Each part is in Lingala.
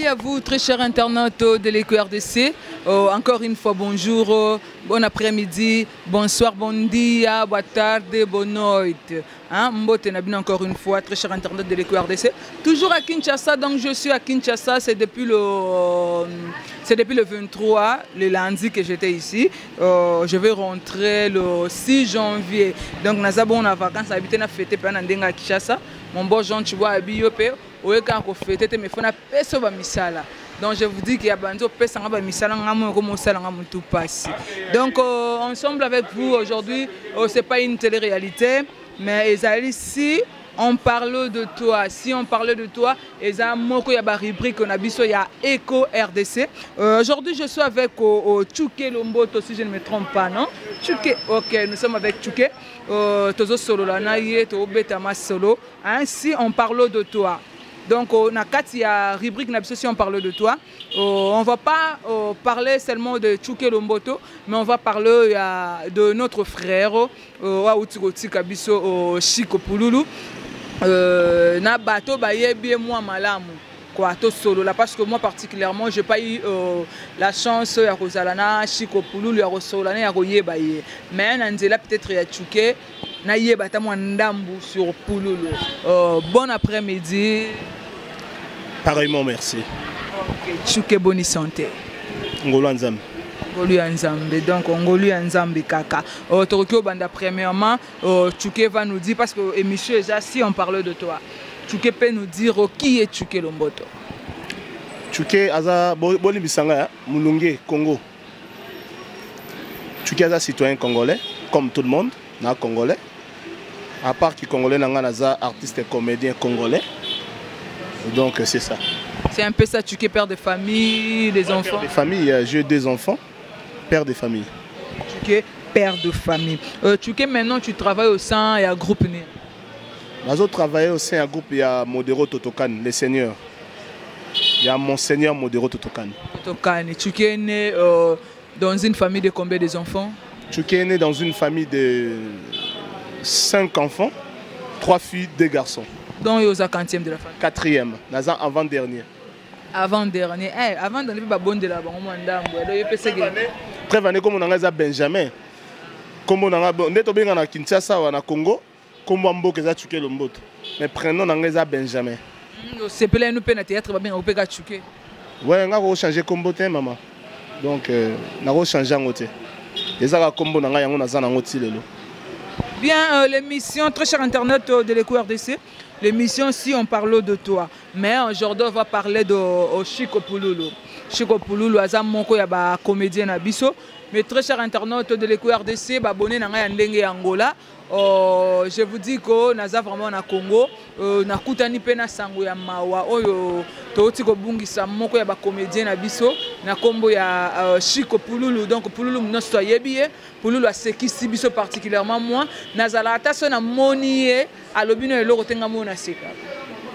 Salut à vous, très chers internautes de l'EQRDC. Encore une fois, bonjour, bon après-midi, bonsoir, bon dia, boa tarde, bonne noite. Hein, mbote na bino encore une fois, très chers internautes de l'EQRDC. Toujours à Kinshasa, donc je suis à Kinshasa, c'est depuis le 23, le lundi que j'étais ici. Je vais rentrer le 6 janvier. Donc, naza bon en vacances, habité na fêter pe na ndenga à Kinshasa. Mon bon Jean, tu vois, habillé pe oyeka kofete te, mais faut na peso ba misala. Donc je vous dis qu'il y a banzo pesa nga ba misala nga mo ko mosala nga mutu pasi. Donc ensemble avec vous aujourd'hui, c'est pas une télé-réalité, mais ezali si on parle de toi, si on parle de toi, eza moko ya ba rubrique na biso ya Echo RDC. Aujourd'hui je suis avec Tshuke Lomboto, si je ne me trompe pas, non? Tshuke, OK, nous sommes avec Tshuke. Tozo solo la na ye to beta ma solo. Hein, si on parle de toi. Donc, na kati ya rubrique na biso, si on parle de toi, on va pas parler seulement de Tshuke Lomboto, mais on va parler de notre frère, auti kotika biso, Chico Pululu. Na bato bayebi moi malamu quoi to solo là, parce que moi particulièrement j'ai pas eu la chance ya kozala na Chico Pululu, ya kosola na ya koyeba ye, mais na nzela peut-être ya Tshuke na yeba ta mwa ndambu sur Pululu. Bon après-midi. Pareillement, merci. OK, Tshuke, bonne santé. Ngolu Nzambe. Ngolu ya Nzambe. Donc ngolu ya Nzambe kaka. Tokoki obanda premièrement, Tshuke va nous dire, parce que émission déjà si on parle de toi, Tshuke peut nous dire qui est Tshuke Lomboto. Tshuke aza bolimbisanga Mulunge Congo. Tshuke aza citoyen congolais comme tout le monde, na congolais. À part qui congolais nanga naza artiste et comédien congolais. Donc c'est ça. C'est un peu ça, Tshuke, père de famille, des Ouais, enfants. Père de famille, j'ai 2 enfants, père de famille. Tshuke, père de famille. Tshuke, maintenant tu travailles au sein et à groupe Né. Nazo travailler au sein d'un groupe, il y a Modero Totokan, les seigneurs. Il y a Monseigneur Modero Totokan. Totokan. Tshuke est né dans une famille de combien d'enfants? Tshuke est né dans une famille de 5 enfants, 3 filles, 2 garçons. Donc, il y a 4e de la famille. 4e, dans un avant-dernier. Avant-dernier. Eh, avant-dernier, il y a bon de la banque, moi, ndambo. Donc, il y a PC qui- Preuve année, comme on a Benjamin. Comme on a on est bien na Kinshasa ou na Congo, comme on mboka eza Tshuke Lomboto. Mais prénom na eza Benjamin. Sepela nous pe na théâtre ba benga opeka Tshuke. Ouais, nga ko changer kombo te maman. Donc na ko changer ngo te. Eza ka kombo na nga yango naza nango ti lelo. Bien, l'émission très cher internaute de l'Echo RDC, l'émission si on parle de toi. Mais aujourd'hui on va parler de Chico Pululu. Chico Pululu aza moko ya ba comédien na biso. Mais très cher internaute de l'Echo RDC, ba abonné na nga ya ndenge ya Angola. Je vous dis que naza vraiment na Congo, na kutani pe na sango ya mawa oyo toti kobungisa moko ya ba comédien na biso na kombo ya Chico Pululu. Donc Pululu nyonso ayebi ye, Pululu asekisi biso particulièrement moi nazala ata so na moni ye alobi no eloko te nga mona seka.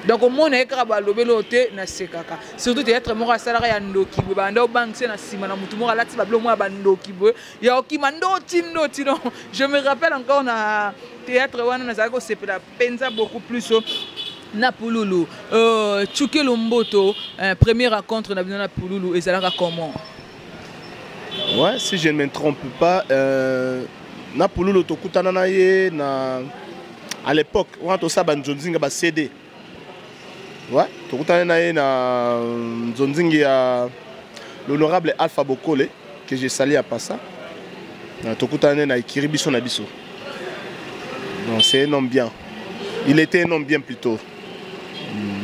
Donc au mona ye kaka balobi eloko te na sekaka. Surtout théâtre moko asalaka ya ndoki boye, banda obangise na nsima na mutu moko alati babilo moko ya bandoki boye, ya okima ndoti ndoti. Donc je me rappelle encore na théâtre wana nazalaki kosepela mpenza beaucoup plus na Pululu. Tshuke Lomboto, première rencontre na bino na Pululu ezalaka comment? Ouais, si je ne me trompe pas, na Pululu tokutana na ye na à l'époque wana tosala ba nzonzinga ba CD. Ouais, tokutana na ye na nzonzingi ya l'honorable Alpha Bokole que j'ai salué à Passa. Na tokutana na ikiri biso na biso. Non, c'est un homme bien. Il était un homme bien plutôt.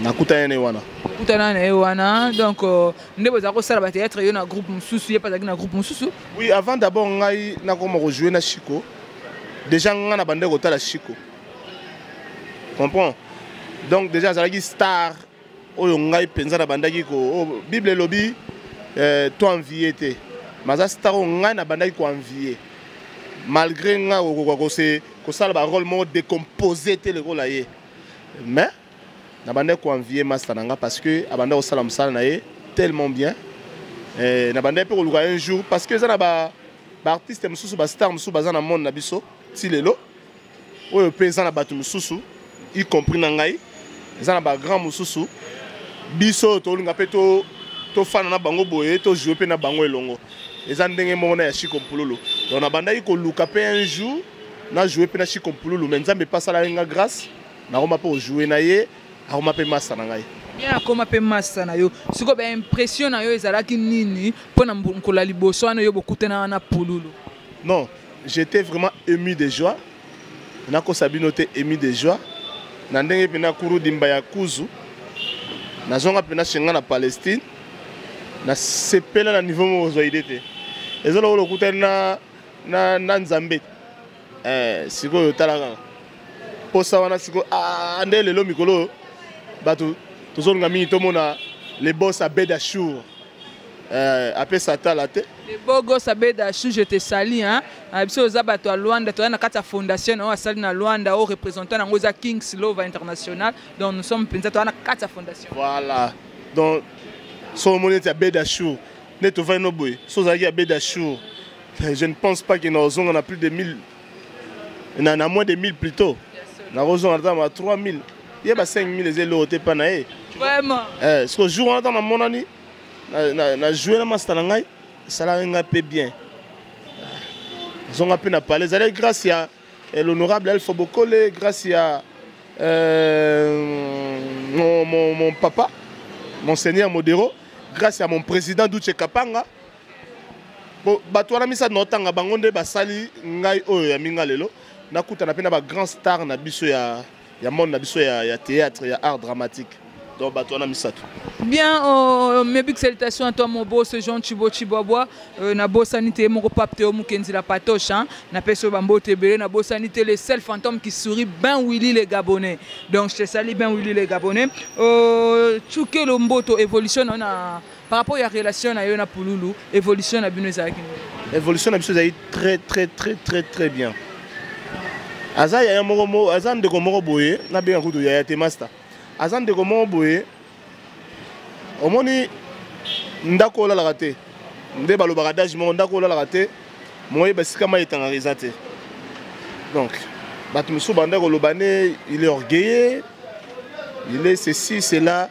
Nakutana na ye wana. Kutana na ye wana. Donc nde boza kosala ba théâtre yo na groupe mosusu, ye pa azalaki na groupe mosusu. Oui, avant d'abord ngai nakoma rejouer na Chico. Déjà ngai na bande kotala Chico. Comprends? Donc déjà azalaki star oyo ngai penza na bandaki ko, oh, Bible elobi, to envier te. Mais aza star oyo ngai na bandaki ko envier. Malgré ngai okoka kosala ba rôle moko décomposé te lokola ye. Mais na bandaki ko envier master na nga parce que abandaki kosala mosala na ye tellement bien. Na bandaki mpe koluka un jour parce que eza na ba artiste mosusu, ba star mosusu baza na monde na biso ti lelo. Oyo mpe eza na bato mosusu, y compris na ngai, eza na ba grand mosusu Biso tolinga mpe tofanda na bango boye, tojoue mpe na bango elongo. Eza ndenge moko na ya Chiko Mpululu. Donc nabandaki koluka mpe un jour najoue mpe na Chiko Mpululu, mais Nzambe mpe asalaki nga grâce, nakoma mpe kojoue na ye, akoma mpe masa na ngai. Bien, akoma mpe masa na yo. Sikoyo baimpression na yo ezalaki nini mpona mokolo ya liboso wana yo bokutana wana Pululu? Non, j'étais vraiment ému de joie. Nakosa bino te, ému de joie na ndenge mpena kuru dimba ya kuzu. Nazonga mpena shenga na Palestine, nasepela na niveau moko ozwa idée te. Eza lokola okutani na Nzambe. Sikoyo tala kaka posa wana sikoyo. Ah, nde lelo mikolo oyo bato tozolinga mingi tomona le boss Abed Achour, apesa tala te. Le beau gosse Abed Achour, je te salue, hein. Ah, biso oza bato ya Luanda, toza na kati ya fondation na oyo asali na Luanda, oyo représentant nango eza Kings Lova International. Donc nous sommes mpenza, toza na kati ya fondation. Voilà, donc so omoni neti Abed Achour nde tovandi no boye, so ozalaki Abed Achour, je ne pense pas ke naozonga na plus de 1000, na moins de 1000 plutôt. Nakozonga ata ma 3000, ye ba 5000 eza eloko te mpa na ye. Vraiment. Siko jour wana ntango namonani na joue na master na ngai, esalaki ngai mpe bien. Nazonga mpe na palais, ezalaki grâce ya l'honorable Alpha Bokole, grâce ya mon papa monseigneur Modero, grâce à mon président Duche Kapanga. Bon, bato wana misato na otanga bango nde basali ngai oyo ya minga lelo nakutana mpe na bagrand star na biso ya monde na biso ya théâtre, ya art dramatique. Donc bato wana misato. Bien, mes big salutations à toi, mon boss Jean Chibo Chibwabwa, na bosani te moko pape Théo Mukenzi la patoche, hein. Na peso bambo tebele, na bosani te le seul fantôme qui sourit, Ben Willy les Gabonais. Donc je te salue, Ben Willy les Gabonais. Tchouke Lomboto, évolution na par rapport à la relation na yo na Pululu, évolution na bino ezalaki nini? Évolution na biso ezali très très très très très bien. Aza yaya moko mo, aza ndeko moko boye, nabenga kutu yaya te, master. Aza ndeko moko boye, omoni ndako olalaka te, nde balobaka dage moko, ndako olalaka te, moyeba esika mai etangaka eza te. Donc bato mosusu banda koloba ne il est orgueilleux, il est ceci, cela,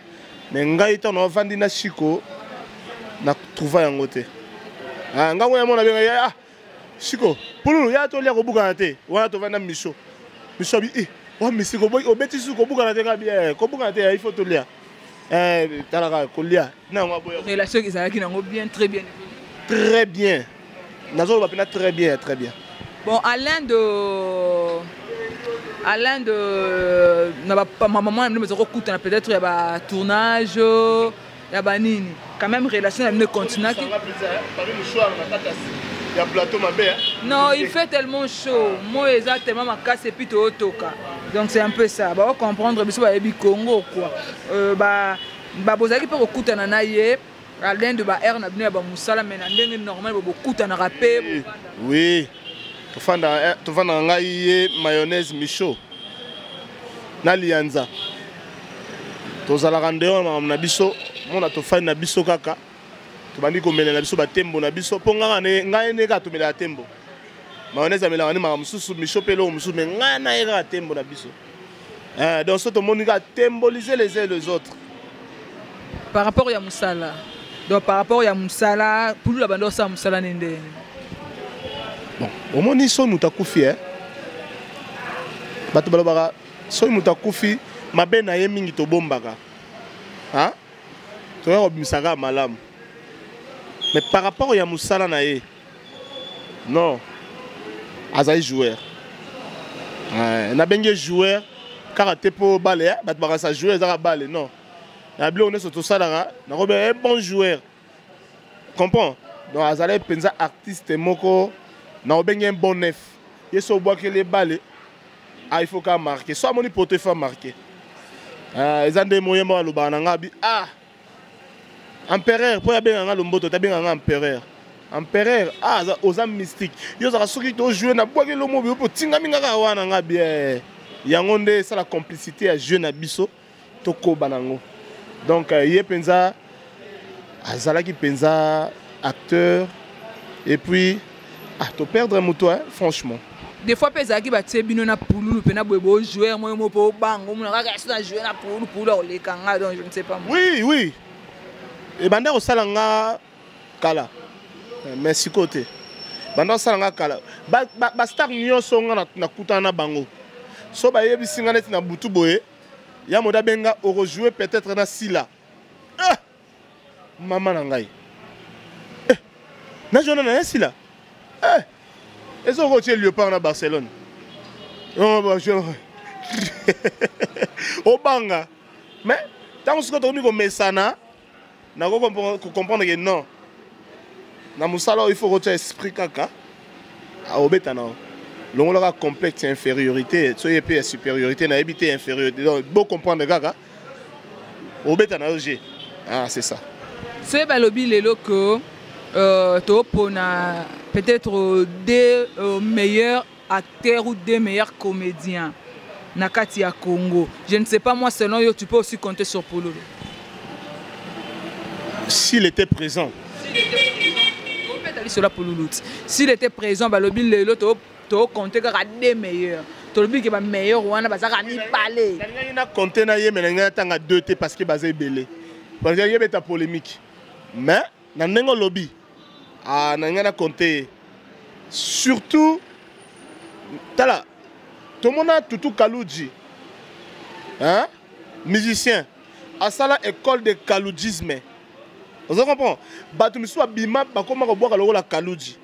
mais ngai ntango navandi na Chiko, na trouva yango te. Ah, ngango ya mona benga ya, ah Chiko Pululu ya tolia kobukana te. Wana tovanda miso miso abi eh wa misiko boy obeti su kobukana te, ngabi eh kobukana te, il faut tolia, eh talaka kolia na yango aboya. Relation ezalaki nango bien, très bien. Très bien, nazoloba mpena très bien, très bien. Bon, Alain de na ba maman na bino bazokokutana peut-être ya ba tournage ya banini, quand même relation na bino continuaki? Ya plateau mabe. Non, il fait tellement chaud, moi eza tellement makasi et puis toyotoka. Donc c'est un peu ça, bao comprendre biso bayebi Congo quoi. Ba bozalaki mpe kokutana na ye Alain de ba air na bino ya bamosala, mais na ndenge normal bokutanaka mpe? Oui, tofandaka ngai ye, Mayonnaise, Michaud na Lianza, tozalaka nde wana makambo na biso mona tofandi na biso kaka, tobandi komelela biso batembo na biso, mpo ngai nde kaka tomelaka tembo. Mayonnaise amelaka nde makambo mosusu, Michaud mpe eloko mosusu, mais ngai na ye kaka tembo na biso. Donc so tomoni kaka temboliser les uns les autres. Par rapport ya mosala, donc par rapport ya mosala, Pululu bando osala mosala ne ndenge? Bon, omoni soki moto akufi, bato balobaka soki moto akufi, mabe na ye mingi tobombaka, toya kobimisaka malamu. Mais par rapport ya mosala na ye, non, azali joueur. Nabengi ye joueur kaka te mpo bale bato bakasa joueur ezaka bale. Non, na biloko nyonso tosalaka, nakobenga ye bon joueur, comprend. Donc azalaki mpenza artiste moko, nakobengi ye bon neuf. Ye so obwakeli ye bale, ah, il faut ka marquer. So amoni poto, il faut marquer. Eza nde moyemba alobaka na nga abi ah empereur, mpo abenga nga Lomboto, tabenga nga empereur, empereur. Ah, oza mystique, yo ozalaka soki tojoue na bwaki lomo boye mpo tingami nga kaka wana. Nga bien, yango nde esala complicité ya jeu na biso, tokoba nango. Donc ye mpenza azalaki mpenza acteur et puis ah, toperdre moto, hein, franchement. Des fois mpe ezalaki batie bino na pululu mpe na boye bojouer moyo mo mpe obanga omona kaka so na joue na pululu, pululu akoleka nga, donc je ne sais pas moi. Oui, ebanda kosala nga kala, mais sikoyo te. Banda kosala nga kala. Bastar nyonso nga nakutana na bango, so bayebisi nga neti na butu boye ya moto abenga okojoue peut-être na sila, ah! Mama na ngai, eh! Najona na ye sila, eh! Ezokoki otie Léopard na Barcelone. Oh, obanga. Mais ntango sikoyo tokomi komesana, nako comprendre ke non, na mosala oyo il faut kotia esprit kaka obeta na longolaka complexe ya infériorité, so ye mpe ya supériorité, nayebi te, infériorité. Donc bo comprendre kaka obeta na yo g, ah, c'est ça. Soki balobi lelo que topona peut-être deux meilleurs acteurs ou deux meilleurs comédiens na kati ya Congo, je ne sais pas moi, selon yo, tu peux aussi compter sur Pululu? S'il était présent. Obeta lisolo Pululu ti s'il était présent. Balobi lelo tocompte kaka deux meilleurs, tolobi ke bameilleur wana bazalaka mibale. Nalingaki na compte na ye, mais nalingai natanga deux te parce que baza ebele, parce que yebeta polémique. Mais na ndenge olobi, ah, nalingai na compte ye surtout. Tala, tomona Tutu Kaluji, hein? Musicien asala école de kaludisme, oza comprend? Bato misusu babima, bakóma kobwaka lokola Kaluji.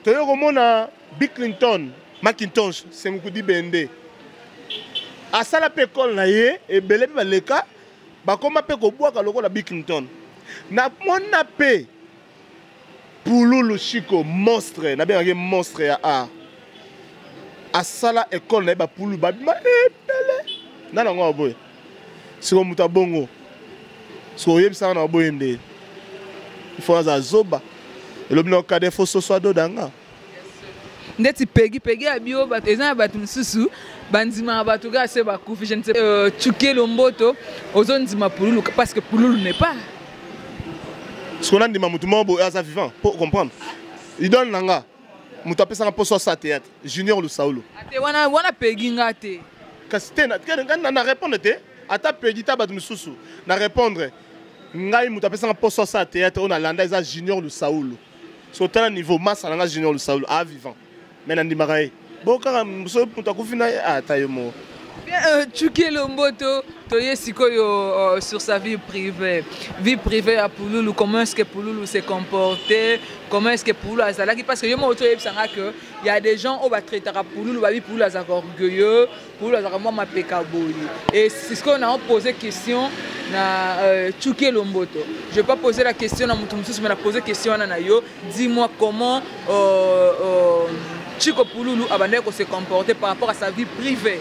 Toye komona Bill Clinton Macintosh Sengukudi Bende asala mpe école na ye, ebele mpe baleka, bakóma mpe kobwaka lokola Bill Clinton. Namona mpe Pululu Shiko, monstre, nabengaki monstre ya art, asala école na ye, bapululu babima ebele na nango aboye. Siko moto abongo, siko oyebisaka na aboye nde il faut aza zoba. Elobi na okade fo soso adodanga. Ndeti pegi pegi ya bio, bato eza na bato mosusu bandimaka bato kaka se bakufi. Je ne sais, Tshuke Lomboto, ozondima Pululu parce que Pululu n'est pas Siko nandima motu moko boye aza vivant po comprendre idole na nga, moto apesaka mposo asala théâtre, Junior Lusaulu. Ate wana wana pegi nga te. Kasi te, na répondre te, ata pegi ta bato mosusu na répondre. Ngai moto apesanga mposo asala théâtre oyo nalanda eza Junior Lusaulu. So otala niveau masa na nga Junior Lusaulu a vivant, mais nandimaka ye bo kaka so moto akufi na ye ata ye moko. Bien, Tshuke Lomboto, toye sikoyo sur sa vie privée. Vie privée à Pululu, comment est-ce que Pululu s'est comporté? Comment est-ce que Pululu azalaki? Parce que yo moko toyebisanga que il y a des gens oyo batraitaka Pululu, babi Pululu azalaka orgueilleux, Pululu azalaka mwa mapeka boye. Et c'est ce qu'on a posé question na Tshuke Lomboto. Je vais pas poser la question na mutu mosusu, mais na poser question wana na yo. Dis-moi comment Chico Pululu abandaki se comporter par rapport à sa vie privée.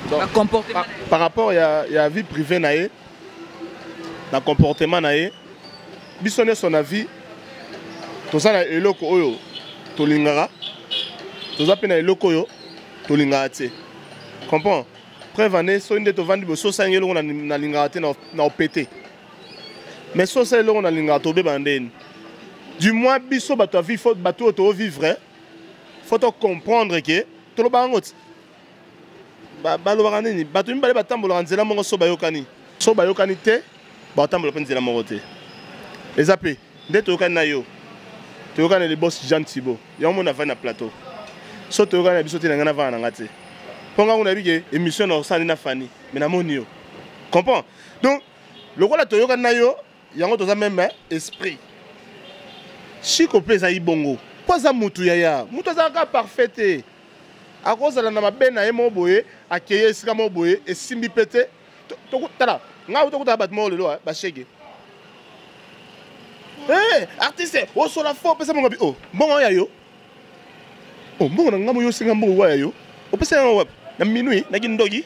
Donc, comportement. Par rapport ya vie privée na ye, na comportement na ye, biso nyonso na vie toza na eloko oyo tolingaka, toza mpe na eloko oyo tolingaka te, comprend? Preuve ane, soki nde tovandi boye, so osalingi eloko nalingaka te, na opete. Mais so osala eloko nalingaka, tobeba ndeni. Du moins biso bato ya vie, faut bato oyo toovivre, faut tocomprendre ke tolobaka yango ti balobaka nini, bato mibale batambolaka nzela moko so bayokani. So bayokani te, batambola mpe nzela moko te. Eza mpe nde toyokani na yo, toyokani na le boss Jean Thibault, yango mona avandi na plateau. So toyokani na biso te, na ngai navanda na nga te, mpo ngai kuna nayebi ke émission na osali na Fani, mais namoni yo, comprend? Donc lokola toyokani na yo, yango toza même esprit. Chiko mpe ezali bongo, mpo aza mutu yaya, mutu azalaka parfait te, akozala na mabe na ye moko boye, akeye esika moko boye, esimbi mpe te. Tala ngai tokutaka bato moko lelo bashege. Hey, artiste osola fo opesa mbongo bi o mbongo ya yo, o mbongo na ngambo yo osenga mbongo wa ya yo, opesa yango wapi? Na minuit naki ndoki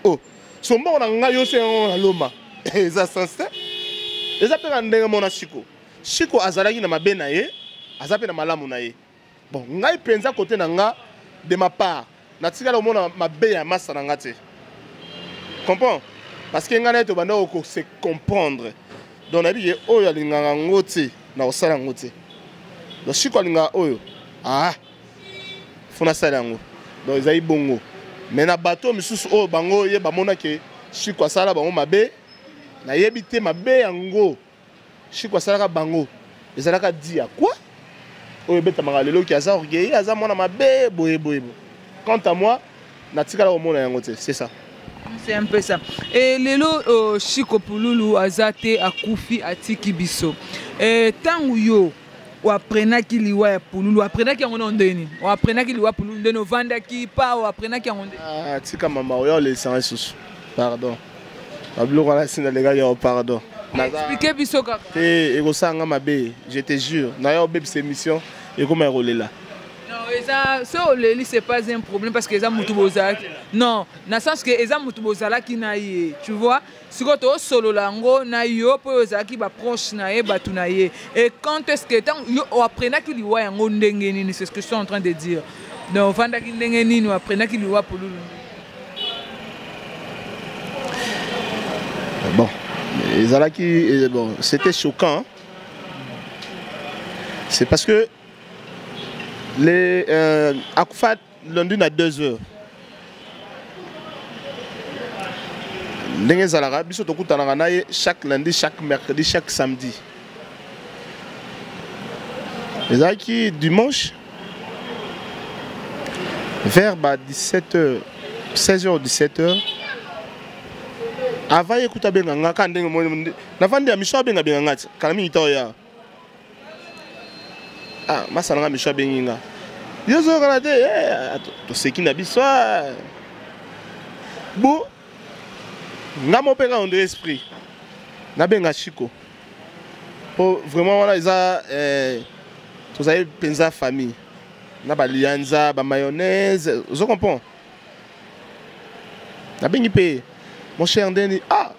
o so mbongo na ngai yo osenga yango na loma, eza sens te. Eza mpe na ndenge mona Shiko. Shiko azalaki na mabe na ye, aza mpe na malamu na ye. Bon, ngai mpenza kote na nga, de ma part, natikala komona mabe ya masa na nga te, comprend? Parce que ngai na ye tobanda ko se comprendre. Donc nayebi ke oyo alingaka yango te, na kosala yango te. Donc Shiko alingaka oyo, ah, Faut nasala yango. Donc ezali bongo. Mais na bato misusu oyo bango ye bamona ke Chico asala bango mabe, nayebi te mabe yango Chico asalaka bango ezalaka di ya quoi? Oyo ebetamaka lelo ki aza orgueilleux, aza mwana mabe boye boye. Quant à moi, natikala komona yango te, c'est ça. C'est un peu ça. Et lelo Chico Pululu aza te akufi atiki biso. Et tangu yo oaprenaki liwa ya Pululu, oaprenaki yango na ndeni? Oaprenaki liwa Pululu ndeni ovandaki pa oaprenaki yango ndeni? Ah, tika mama oyo olesanga lisusu. Pardon. Babiloko wana si nalekaki yango pardon. Expliquer biso kaka. Te ekosanga mabe, je te jure. Naya obebisa émission ekoma ya kolela. Non, eza so oleli c'est pas un problème parce que eza mutu bozalaki. Non, na sens que eza mutu bozalaki na ye, tu vois? Sikoyo tosolola yango na yo mpo oyo ozalaki baproche na ye, bato na ye. Et quand est-ce que ntango yo oaprenaki liwa yango ndenge nini? C'est ce que je suis en train de dire. Donc ovandaki ndenge nini oaprenaki liwa Pululu? Bon, ezalaki bon, c'était choquant. C'est parce que les akufa lundi na 2 heures. Ndenge ezalaka biso tokutanaka na ye chaque lundi, chaque mercredi, chaque samedi. Ezalaki dimanche vers ba 17h, 16h ou 17h. Avant ye kuta benga nga ka ndenge moni navandi ya miso abenga benga nga ti kala mingi ta oya. Ah, masala nga miso abengi nga. Yo zo kana te, eh, toseki na biso. Bo nga mo penga on esprit. Nabenga Chico. Po vraiment wana eza tozali penza famille. Na ba lianza, ba mayonnaise, ozo comprendre? Nabengi pe mon cher Ndeni, ah,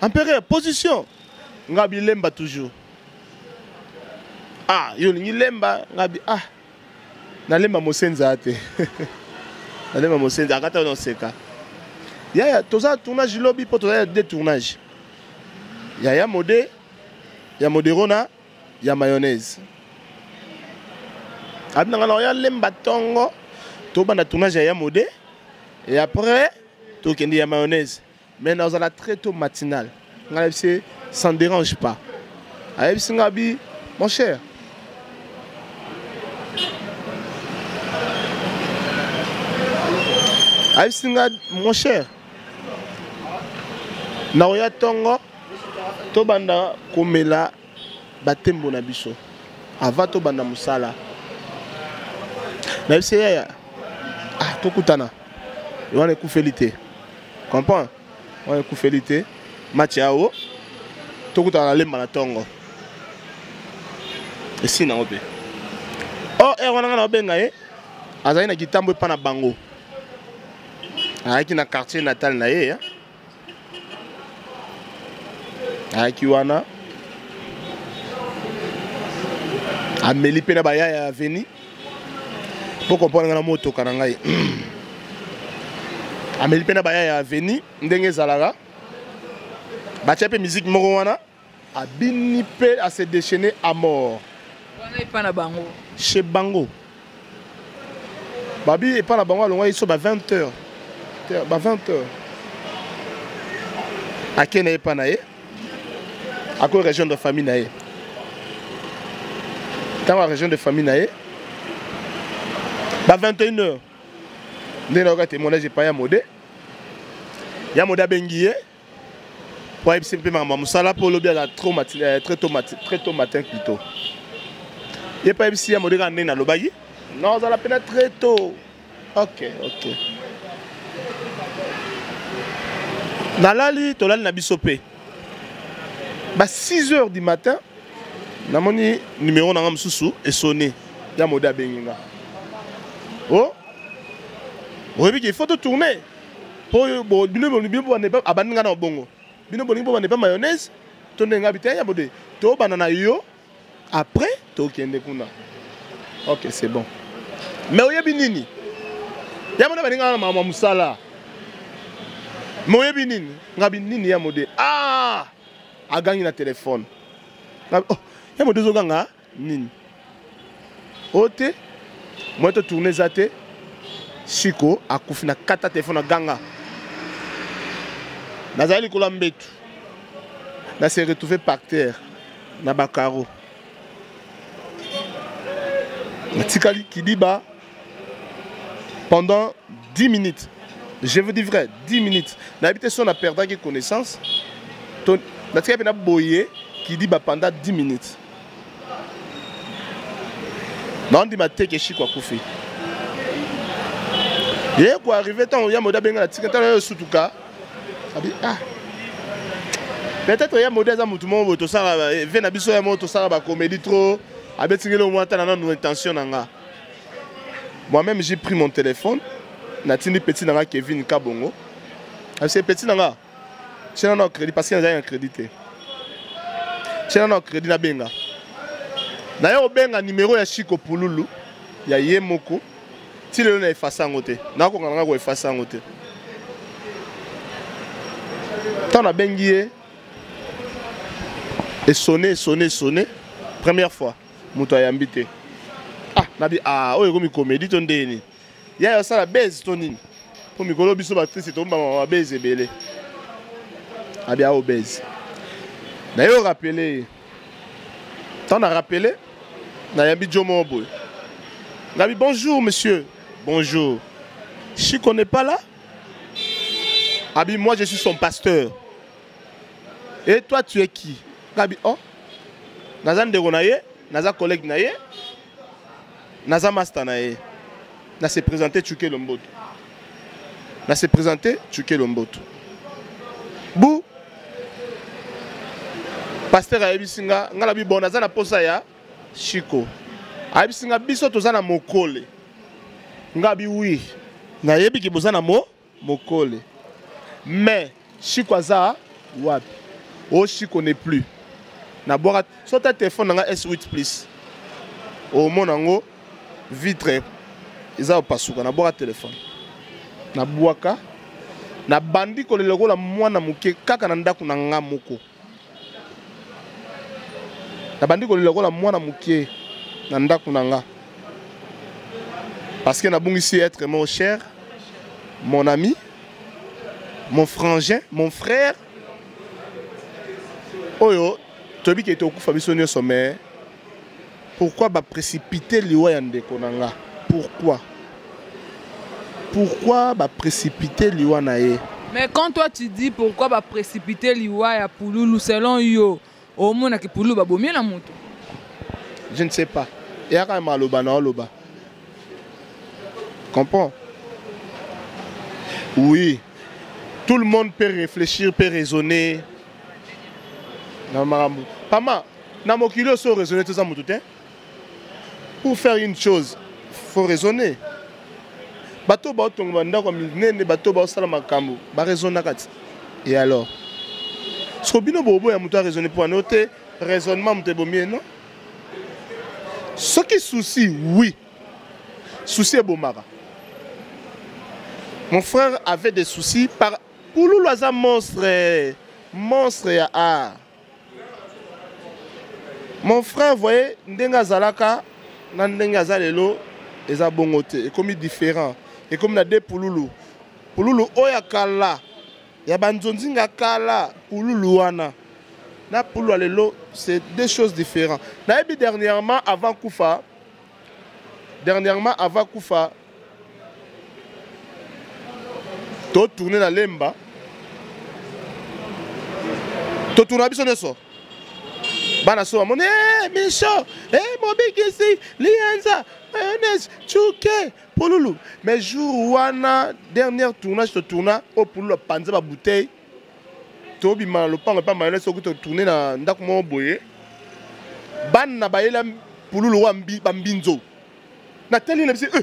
empereur position. Nga bilemba toujours. Ah, yo lingi lemba, nga bi ah. Nalemba mosenza te. Nalemba mosenza akata no seka. Yaya toza tournage lobi po toza deux tournage. Yaya mode ya moderona ya mayonnaise. Abina nga na ya lemba tongo to banda tournage ya mode et après to kende ya mayonnaise. Mais nazala très tôt matinal. Nga yebisi ça ne dérange pas. Ayebisi nga bi mon cher. Ayebisi nga mon cher. Naoya tongo tobanda komela batembo na biso avant tobanda mosala. Nayebisi yaya ah tokutana wana ekufeli te. Comprends? Wana ekufeli te. Match yao tokutana na lemba na tongo. Esi nango pe. Oh, eh wana nga na obenga ye. Azali na kitambo epa na bango. Ayaki na quartier natal na ye. Ayaki wana. Ameli pe na bayaya ya avenue. Po comprendre nga na motoka na ngai. Ameli pe na bayaya ya avenue ndenge ezalaka. Batia pe musique moko wana. Abini pe a se déchaîner à mort. Wana epa na bango. Chez bango. Babi epa na bango alongwa iso ba 20 heures. Ba 20 heures. Akene epa na ye. Ako région de famille na ye. Tango région de famille na ye. Ba 21 heures. Ndenge nayoka témoignage epa ya mode. Ya mode abengi ye. Po ayebisi mpe makambo ya mosala mpo olobi aza trop matin, très tôt matin, très tôt matin plutôt. Ye mpe ayebisi ya mode kaka ndenge nalobaki. Non, ozala pena très tôt. Ok, ok. Nalali, tolali na biso pe. Ba 6 heures du matin, namoni numéro nanga mosusu esonné. Ya mode abengi nga. Oh? Oyebi qu'il faut tourner. Po bo bino bo bino bo ne abandi nga na bongo. Bino bolingi bo ne pas mayonnaise to ndenga bite ya bode. To bana na yo après to kende kuna. Ok, c'est bon. Mais oyebi nini? Ya mona baninga na mama musala. Mais oyebi nini? Ngabi nini ya mode? Ah! Agangi na téléphone. Ngabi, oh, ya mode ozoganga nini? Ote? Moi to tourner za te. Chico akufi. Na kata telefone, na ganga, nazali likolo ya mbetu, na se retrouver par terre na bakaro, natikali kidiba pendant 10 minutes. Je vous dis vrai, 10 minutes. Nayebi te so na perdaki connaissance to natikali mpe na boye kidiba pendant 10 minutes. Naondima te ke Chico akufi. Ye koarrive ntango ya mode abenga na tika, ntango yo sutuka abi, ah, peut-être ya mode aza motu moko boye, tosala ve na biso ya moko, tosala bacomédie trop, abetingeli omwa ata na nanu intention na nga. Moi-même, j'ai pris mon téléphone, natindi petit na nga Kevin Kabongo, abise petit na nga, tia nano crédit, parce que nazali na crédit te, tia nano crédit, nabenga naye kobenga numéro ya Chico Pululu ya ye moko. Ti lelo na efase yango te, nakokonga na nga koefase yango te. Ntango nabengi ye, esonne, esonne, esonne première fois, moto ayambi te. Ah, nabi, ah, oyo ekomi comédie to ndeni ya osala base to nini? Mpo mikolo biso batriste tombama babase ebele. Abi ao base na ye, orapele ye. Ntango na rapele, nayambi jo moko boye, ngabi: "Bonjour monsieur." "Bonjour. Chico n'est pas là?" Abi: "Moi, je suis son pasteur. Et toi, tu es qui?" Ngabi: "Oh, naza ndeko na ye, naza collègue na ye, naza master na ye." Na se présenter Tchuke Lomboto, na se présenter Tchuke Lomboto. Bu pasteur ayebisi nga, nga nabi: "Bon, naza na posa ya Chico." Ayebisi nga: "Biso toza na mokole." Nga bi: "Oui, nayebi ke boza na mo mokole, mais Chico aza wapi?" "O, Chico n'est plus." Nabwaka so ta telefone na nga S8 plus, omona yango vitre eza kopasuka. Nabwaka telefone, nabwaka, nabandi kolela lokola mwana moke kaka na ndako na nga moko. Nabandi kolela lokola mwana moke na ndako na nga, parce que nabungisi être mon cher, mon ami, mon frangin, mon frère, oyo toyebi ke tokufa biso nyonso. Mais pourquoi baprécipité liwa ya ndeko na nga? Pourquoi, pourquoi baprécipité liwa na ye? Mais quand toi tu dis pourquoi baprécipité liwa ya Pululu, selon yo, omonaki Pululu babomi na moto? Je ne sais pas, eyaka maloba na oloba, comprends? Oui, tout le monde peut réfléchir, peut raisonner na makambo pama na mokili oyo. So raisonner, toza motu te. Pour faire une chose, faut raisonner. Bato baotonga bandako ya minene, bato baosala makambo, baraisonnaka ti. Et alors, soko bino boboya moto araisonne mpo wana te, raisonnement moto ebomi ye? Non. Soki souci, oui, souci ebomaka. Mon frère avait des soucis par Pululu aza monstre, monstre ya art. Mon frère, voyez ndenge azalaka na ndenge aza lelo, eza bongo te, ekomi différent, ekomi na de Pululu. Pululu oyo ya kala ya banzonzinga kala, Pululu wana na Pululu ya lelo, c'est deux choses différentes. Nayebi dernièrement avant kufa, dernièrement avant kufa, totourne na Lemba, totourna biso nyonso, bana so bamoni, hey, Micho, hey, mobikisi Lienza, mayonnaise, Tchuke, Pululu. Mais jour wana, dernière tournage totourna, oyo Pululu apanza babouteille, tobima na lopango epa mayonnaise, soki totourne na ndako moko boye, bana bayela Pululu wa bambinzo. Natali na biso, eh,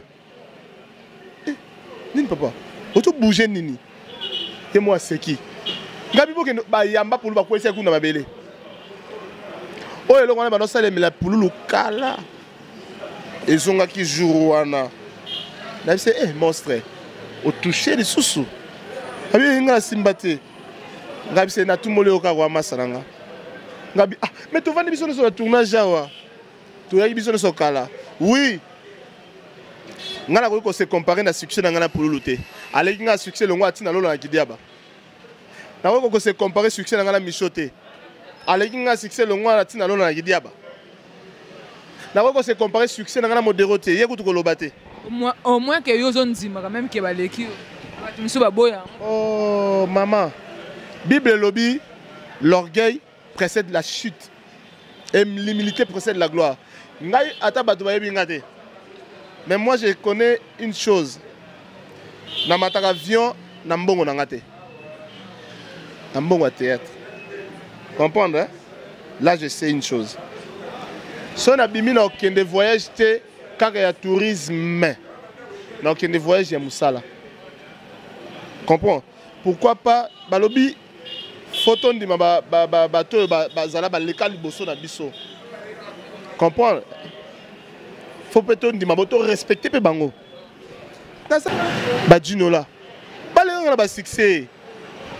eh, nini papa, otobouge nini? Ye mo aseki. Ngabi: "Bokende." Bayamba Pululu, bakwesi kuna mabele. Oyo eloko wana banosalemela Pululu kala ezongaki jour wana. Nayebisi: "Eh, monstre, otouche lisusu." Abi: "Nga nasimba te." Ngabi se natumoli oyo kaka wamasa na nga. Ngabi: "Ah, mais tovandi biso nyonso na tournage awa, toyaki biso nyonso kala." Oui. Ngai nakoki kose comparer na succès na ngai na Pululu te. Aleki ngai succès longwa atina lola na kidiaba. Nakoki kose comparer succès na ngai na Micho te. Aleki ngai succès longwa atina lola na kidiaba. Nakoki kose comparer succès na ngai na Modero te. Ye kutu koloba te. Au moins que yo ozondima quand même ke baleki yo. Bato misusu baboya. Oh maman, Bible elobi l'orgueil précède la chute et l'humilité précède la gloire. Ngai ata bato bayebi nga te. Mais moi je connais une chose. Na mataka avion na mbongo na nga te. Na mbongo ya théâtre. Comprendre hein? Là je sais une chose. So na bimi na okende voyage te kaka ya tourisme. Na okende voyage ya musala. Comprends? Pourquoi pas balobi photo ndima ba ba ba bato oyo bazala baleka liboso na biso. Comprendre? Faut pe to ndima boto respecter pe bango. Ba Djinola. Baleka na ba succès.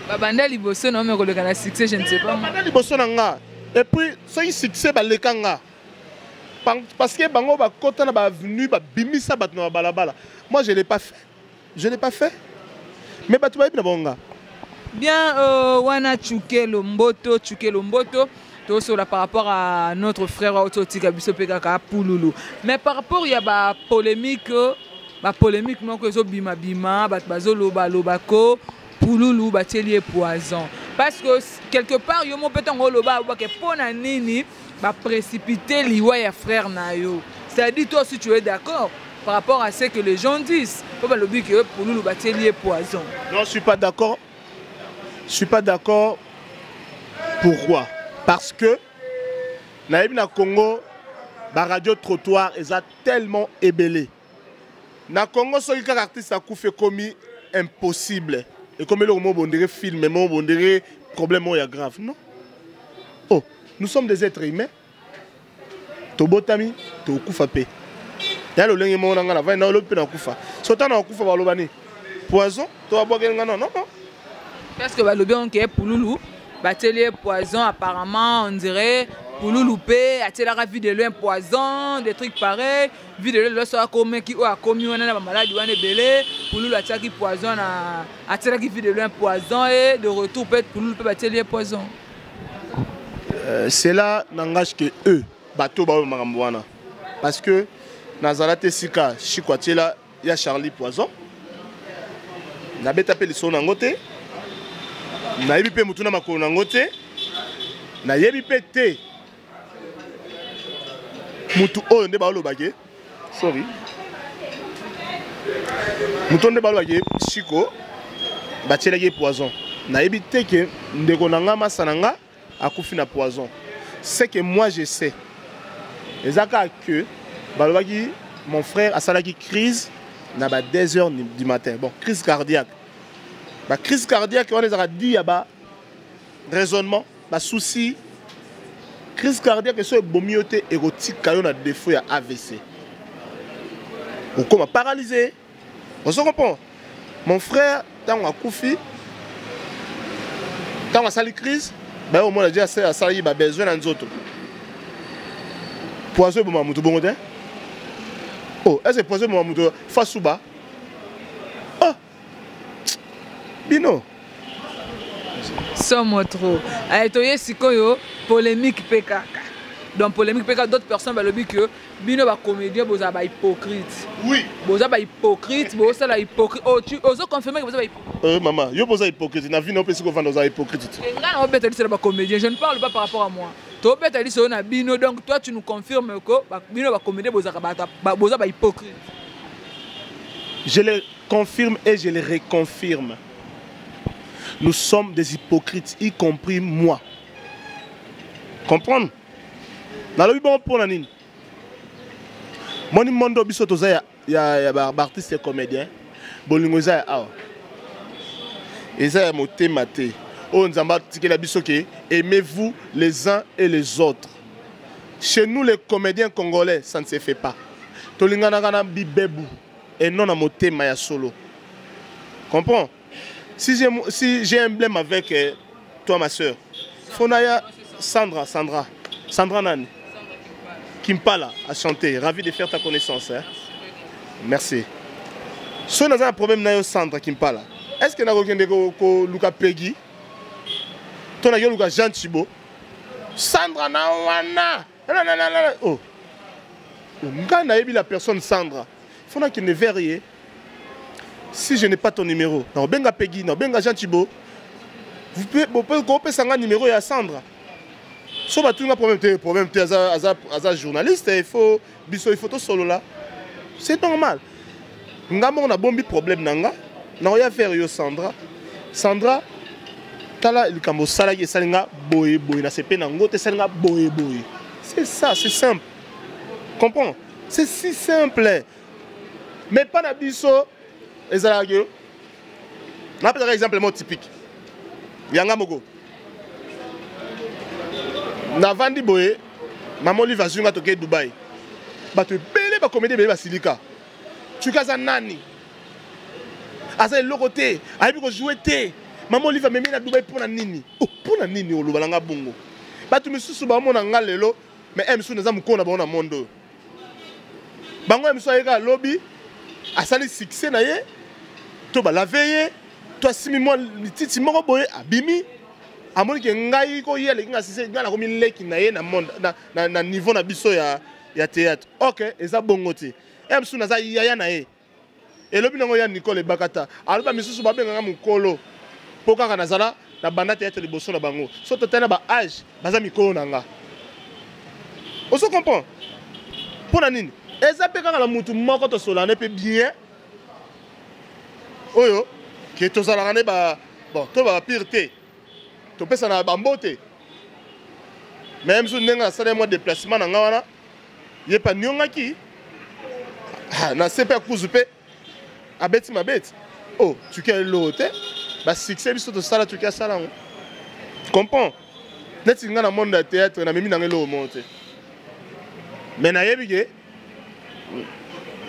Babanda liboso na me koleka na succès, je ne sais pas. Babanda liboso na nga. Et puis soki succès baleka nga. Parce que bango bakota na ba avenue ba bimisa bato na balabala. Moi je l'ai pas fait. Je l'ai pas fait. Mais bato bayebi na bango nga. Bien wana Tshukelo Mboto, Tshukelo Mboto tosola par rapport à notre frère oyo totika biso mpe kaka Pululu. Mais par rapport ya ba polémique, ba polémique moko ezobima bima, bato bazoloba loba ko Pululu batieli ye poison. Parce que quelque part yo moko mpe ntango oloba obake mpo na nini ba précipiter liwa ya frère na yo. C'est-à-dire toi aussi tu es d'accord par rapport à ce que les gens disent. Po balobi que Pululu batieli ye poison. Non, je suis pas d'accord. Je suis pas d'accord. Pourquoi? Parce que nayebi na Congo ba radio trottoir eza tellement ebele. Na Congo soki kaka artiste akufi ekomi impossible. Ekomi eloko moko bondere film moko bondere problème oyo ya grave. Non. Oh, nous sommes des êtres humains. Tobotami, tokufa pe. Ya lolenge moko na nga na vai na lobi pe na kufa. So tana kufa baloba ni poison to abwakeli nga non non non. Parce que balobi onke Pululu batieli ye poison apparemment on dirait Pululu pe atielaka vie de loin poison des trucs pareils. Vie de loin loso akomeki oyo akomi wana na ba maladi wana ebele. Pululu atiaki poison na atielaki vie de loin poison et de retour pe Pululu pe batieli ye poison. Cela n'engage que eux bato ba makambo wana parce que nazala te sika Chico atiela ya Charlie poison nabeta pe lisolo nango te nayebi pe mutu na makolo nango te nayebi pe te mutu oyo nde balobake sorry mutu nde balobake Chico batielaki ye poison nayebi te ke ndeko na nga masa na nga akufi na poison. Ce que moi je sais eza kaka que balobaki mon frère asalaki crise na ba 2 heures du matin. Bon, crise cardiaque. Ba crise cardiaque wana ezalaka dit ya ba raisonnement, ba soucis. Crise cardiaque so ebomi yo te ekotika yo na défaut ya AVC. Okoma paralysé. On se comprend. Mon frère, tango akufi, tango asali crise, ba au moins déjà asali ba besoin na nzoto. Poison eboma mutu bongo te? Oh, est-ce que poison eboma mutu fasuba? Oh. Bino. Somo trop. Allez, toye sikoyo polémique pe kaka. Donc polémique pe kaka d'autres personnes balobi que bino ba comédien boza ba hypocrite. Oui. Boza ba hypocrite, boza la hypocrite. Oh, tu ozo confirmer que boza ba hypocrite. Maman, yo boza hypocrite, na vie na opesi ko vanda oza hypocrite. Nga na obeta liso ba comédien, je ne parle pas par rapport à moi. To obeta liso na bino, donc toi tu nous confirmes que ba, bino ba comédien boza ba, boza ba hypocrite. Je le confirme et je le reconfirme. Nous sommes des hypocrites, y compris moi. Comprendre? Nalobi bon pour la nini? Moni mondo biso toza ya ya ya ba artiste et comédien. Bolingo eza ya awa. Eza ya motema te. Oyo Nzambe atikela biso ke aimez-vous les uns et les autres. Chez nous les comédiens congolais, ça ne se fait pas. Tolinganaka na bibebu et non na motema ya solo. Comprends? Si j'ai un blème avec toi ma soeur, Fonaya Sandra, Sandra, Sandra Nani Kimpala a chanté, ravi de faire ta connaissance. Hein? Merci. Soki naza na problème na yo Sandra Kimpala, est-ce que nakokende koluka Peggy to nake luka Jean Thibault? Sandra na wana oh. Ngai nayebi la personne Sandra, faut nakende vers ye. Si je n'ai pas ton numéro, nakobenga Peggy, nakobenga Jean Thibault. Vous pouvez kopesa nga numéro ya Sandra. So batuni nga problème te, problème te, aza, aza, aza journaliste, il faut biso, il faut tosolola. C'est normal. Nga moko nabombi problème na nga, nakoya vers yo Sandra. Sandra, tala likambo osalaki esali nga boye boye, nasepe nango te, esali nga boye boye. C'est ça, c'est simple. Comprends? C'est si simple. Mais pas na biso ezalaka ke napesaka exemple moko typique yanga moko navandi boye, mama Olive azwi nga, tokei Dubai, bato ebele, bacomédie ebele basilika. Tuka aza nani? Aza eloko te, ayebi kojouer te. Mama Olive amemi na Dubai mpo na nini? Oh, mpo na nini oloba na nga bongo? Bato misusu baomona nga lelo, mais e misusu naza mokolo na bango na monde oyo. Bango ya misusu ayeka alobi asali succès na ye, to balave ye, to asimi mwa lititi moko boye, abimi, amoni ke ngai ko ye aleki nga succès, ngai nakomi leki na ye na monde, na niveau na biso ya théâtre. Ok, eza bongo te. E misusu naza yaya na ye. Elobi nango ya Nicole Ebakata, aloba misusu babengaka mokolo mpo kaka nazala na banda théâtre liboso na bango. So totali na ba âge, baza mikolo na nga. Ozo comprendre mpo na nini? Eza mpe kaka na mutu moko tosolana mpe bien oyo ke tozalaka ne ba bon to bapire te, topesana na bambo te. Mais mosusu ndenge asali mwa déplacement na nga wana, ye mpe aniongaki na se mpe akuzu mpe abeti mabeti. Oh, tuki eloko te, basuccès biso tosala, tuki asala yango. Comprend? Neti nga na monde ya théâtre, namemi nanga eloko moko te, mais nayebi ke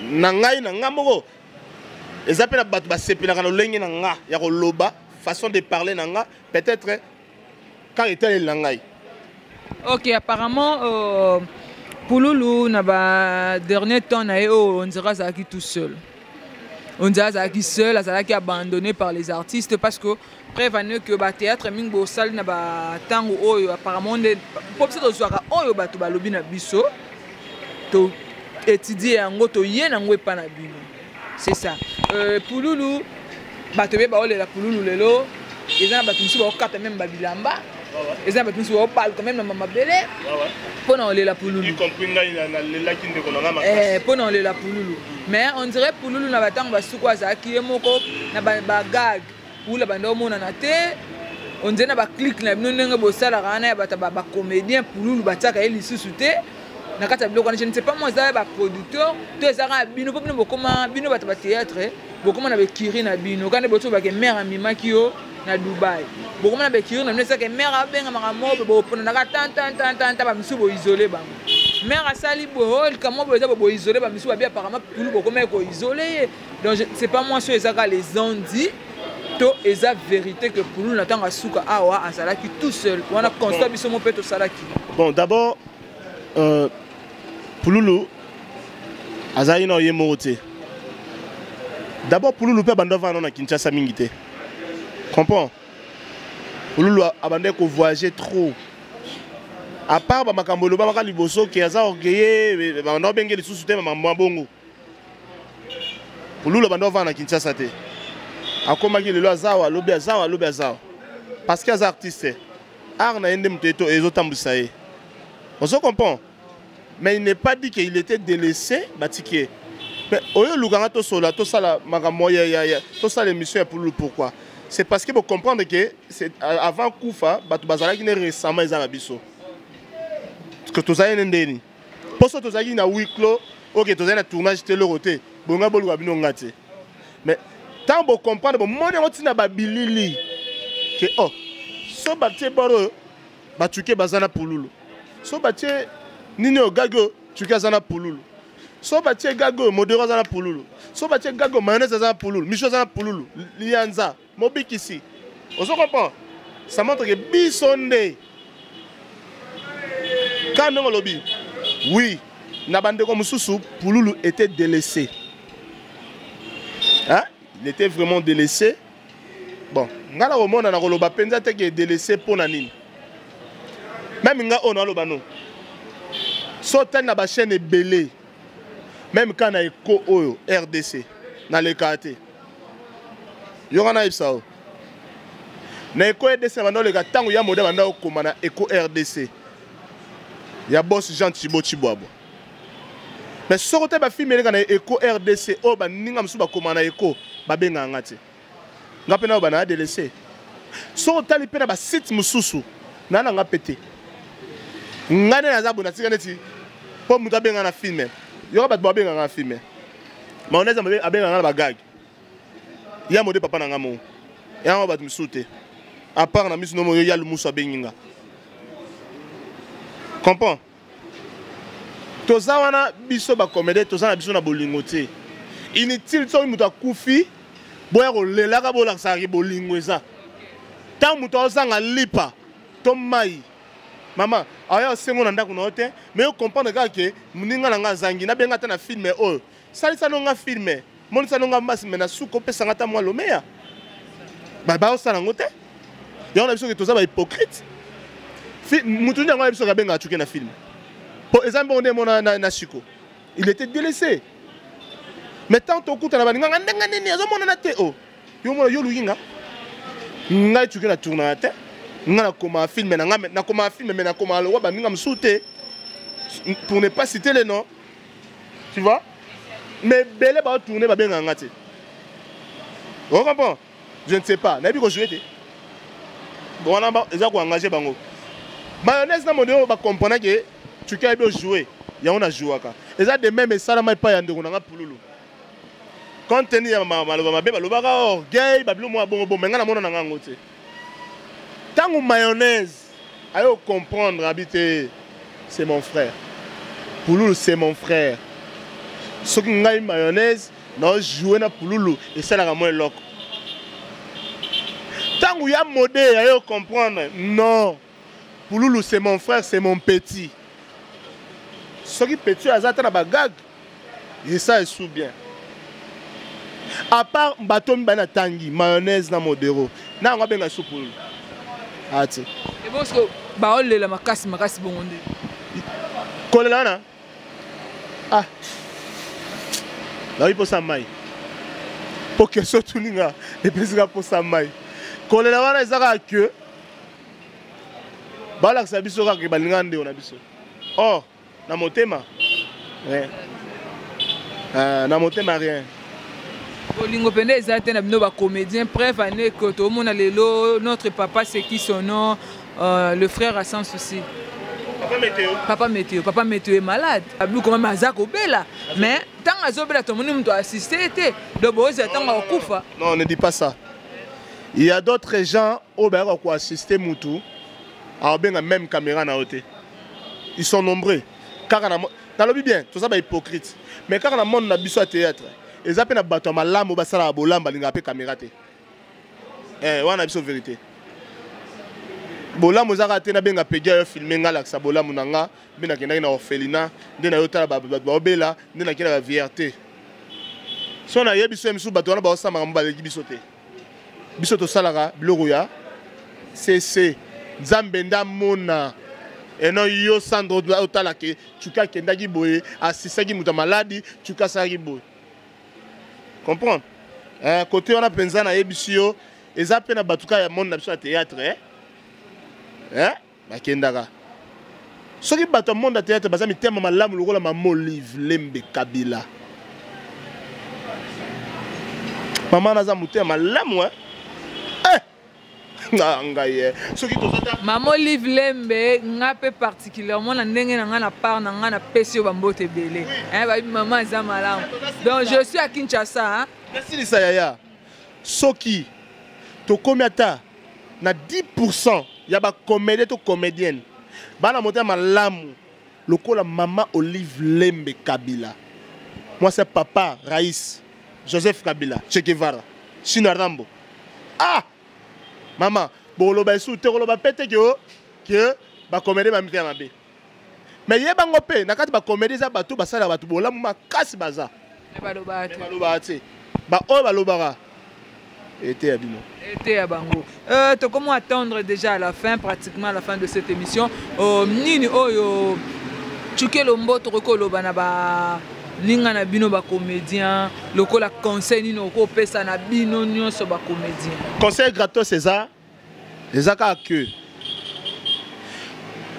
na ngai na nga moko eza mpe na bato basepelaka na lolenge na nga ya koloba, façon de parler na nga, peut-être kaka etaleli na ngai. Ok, apparemment Pululu na ba dernier temps na ye oyo, on dirait azalaki tout seul, on dirait azalaki seul, azalaki abandonné par les artistes, parce que preuve ane que bathéâtre mingi bosali na batango oyo, apparemment nde mpo biso tozwaka oyo bato balobi na biso, to étudie yango, toye nango epa na bino. C'est ça. Pululu, bato be baolela Pululu lelo, eza na bato mosusu baokata même babilamba, eza na bato mosusu baobaluka même na mabele mpo na olela Pululu, mpo na olela Pululu. Mais on dirait Pululu na batango basuku azalaki ye moko na bagag wula banda omonana te. On dirait na baclique na bino, ndenge bosalaka wana ya bato bacomédien, Pululu batiaka ye lisusu te na kati ya biloko wana. Je ne sais pas moi, eza baproducteur to eza kaka bino, mpo bino bokoma, bino bato bathéâtre bokoma na bekiri na bino kande boto bake mare amimaki yo na Dubai, bokoma na bekiri na bino, ezake mare abengamaka mobe, boponanaka tantantantanta, bamisusu boisole bango, mare asali boye, likambo boye, eza boisole bamisusu babi. Apparemment Pulu bokomaki koisole ye. Donc c'est pas moi, so eza kaka les on-dit to eza vérité que Pululu na ntango asuka awa azalaki tout seul wana, constat biso mo mpe tosalaki. Bon, d'abord Pululu azalaki na ye moko te. D'abord Pululu mpe abanda avanda na Kinshasa mingi te. Comprend? Pululu abandaki kovoyager trop. À part bamakambo elobamaka liboso ke aza orgueilleux, banda obenge lisusu te, makambo ya bongo, Pululu abanda ovanda na Kinshasa te. Akomaki lelo azawa, alobi azawa, alobi azawa, parce que aza artiste, art na ye nde moto ezotambwisa ye. Ozo comprend? Mais il n'est pas dit qu'il était délaissé, batiki ye. Mais oyo olukanga tosola, tosala makambo ya tosala émission ya Pululu, pourquoi? C'est parce que bocomprendre que c'est avant kufa bato bazalaki ne récemment, eza na biso que tozali ne ndeni mposo tozalaki na huis clos. Ok, tozali na tournage te, eloko te, bonga boluka bino nga te. Mais ntango bocomprendre, bomoni yango ntina babilili ke oh, so batie bor oyo, batuke baza na Pululu, so batie nini oyo, gag oyo, tuke aza na Pululu, so batie gag oyo, Modero aza na Pululu, so batie gag oyo, Mayonnaise aza na Pululu, Micho aza na Pululu, Lianza Mobikisi. Ozo comprendre? Ça montre que biso nde ka ndenge olobi, oui, na bandeko mosusu Pululu était délaissé. Il était vraiment délaissé. Bon, nga na komona na koloba mpenza te ke délaissé mpo na nini. Même nga oyo naloba no. So otali na bachaîne ebele, même ka na eko oyo RDC, nalekaka te. Yoka nayebisa yo. Na eko RDC na banda oleka ntango ya mode banda okoma na eko RDC ya boss Jean Thibaut Tshibwabwa. Mais soko te bafilme eleka na eko RDC oyo baninga mosusu bakoma na eko babengaka nga te. Nga mpe nayo bana délaissé. Soko otali mpe na basite mosusu na na nga mpe te. Nga nde naza boye natika neti mpo moto abenga na filme. Yoka bato babengaka na filme. Mayonnaise abengaka na bagag. Ya mode papa na nga mo. Yango bato mosusu te. À part na miso nomo yo ya lumusu abengi nga. Comprends? Toza wana biso ba comédien toza na biso na bolingo te. Inutile soki moto akufi boya kolelaka bolakisaka bolingo eza. Tant moto azanga lipa to mai mama aya osengo na ndako na yo te, mais yo comprendre kaka ke moninga na nga azangi nabenga ata na filme oyo salisa no nga filme monisa no nga mbasi me na suka opesa nga ata mwa lomeya baosala yango te. Yango na biso ke toza ba hypocrite. Mutu nini yango na biso kabengaka Tshuke na film po eza mbongo nde emona na Chico. Il était délaissé. Mais tant tokutana balinganga ndenge nini azomonana te o yo mona yo oluki nga ngai Tshuke na tournaka te, nga nakoma film na nga nakoma film mais nakoma lokwa baninga mosusu te pour ne pas citer les noms, tu vois. Mais ebele baotourne babengaka nga te. O comprend? Je ne sais pas, nayebi kojouer te. Bon wana eza koengage bango. Mayonnaise na modelo bacomprendre ke Tshuke ayebi ojouer, yango na jouaka. Eza de même esalama epai ya ndeko na nga Pululu. Compte tenu ya maloba mabe balobaka orgueil babilo mwa bongo bongo, mais nga namona na nga yango te. Ntango mayonnaise ayo comprendre abi te, c'est mon frère Pululu, c'est mon frère. Soki ngai mayonnaise na jouer na Pululu esalaka mwa eloko. Ntango ya mode ayo comprendre non, Pululu c'est mon frère, c'est mon petit. Soki petit aza ata na bagag esa esu bien. À part bato mibale na tangi mayonnaise na modero na yango abenga su Pululu ati. Ebosco baolela makasi makasi bongo nde kolela wana ah nayoki mposa mai po question otuni nga epesi nga mposa mai. Kolela wana eza kaka ke balakisa biso kaka ke balingaka ndeko na biso. Or na motema rien. Na motema rien. Bolingo pende eza te na bino ba comédien. Preuve année que tomona lelo notre papa c'est qui son nom, le frère a sans souci. Papa Météo. Papa Météo, Papa Météo est malade. Abou quand même aza kobela. Mais tant azobela tomoni muto assister te. Donc boza tant akufa. Non, ne dis pas ça. Il y a d'autres gens oyo bayaka ko assister mutu, abenga même caméra na ote. Ils sont nombreux. Kaka na nalobi bien, toza ba hypocrite. Mais kaka na monde na biso ya théâtre, eza pe na bato ya malamu basala ya bolamba lingaka pe caméra te. Wana biso vérité. Bolamu ezaka te nabenga Pegia yo filmer nga lakisa bolamu na nga, mpe nakendaki na orphelinat, nde na yo tala bato baobela, nde nakenda ba VRT. So nayebi so misu bato wana baosala makambo baleki biso te. Biso tosalaka biloko ya CC. Nzambe nda mona. Eno yo Sandro otala ke Tshuke akendaki boye, asisaki moto ya maladi, Tshuke asalaki boye. Comprendre? Côté wana mpenza nayebisi yo, eza mpe na bato kaka ya monde na biso ya théâtre, eh? Bakendaka. Soki bato ya monde ya théâtre baza mitema malamu lokola Mama Olive Lembe Kabila. Mama naza motema malamu, eh? Nga ngai, eh. Soki tozata Mama Olive Lembe, nga pe particulièrement na ndenge na nga na part na nga na pesi yo bambote ebele. Eh, ba mama eza malamu. Donc je suis à Kinshasa, hein. Merci Lisa Yaya. Soki tokomi ata na 10% ya ba comédien to comédienne bana motema malamu lokola Mama Olive Lembe Kabila. Moi c'est papa Raïs Joseph Kabila, Che Guevara, China Rambo. Ah mama, boloba esu te koloba pete ke ke ba comédien ba mitema mabe. Mais yebango pe na kati ba comédien za bato basala bato bolamu makasi baza. Balobaka te. Balobaka te. Ba oyo balobaka. Eteya bino. Eteya bango. Tokomo attendre déjà à la fin, pratiquement à la fin de cette émission. Nini oyo Tshuke Lombo tokoki koloba na ba ninga na bino ba comédien lokola conseil nini okopesa na bino nyonso ba comédien? Conseil gratos eza eza kaka que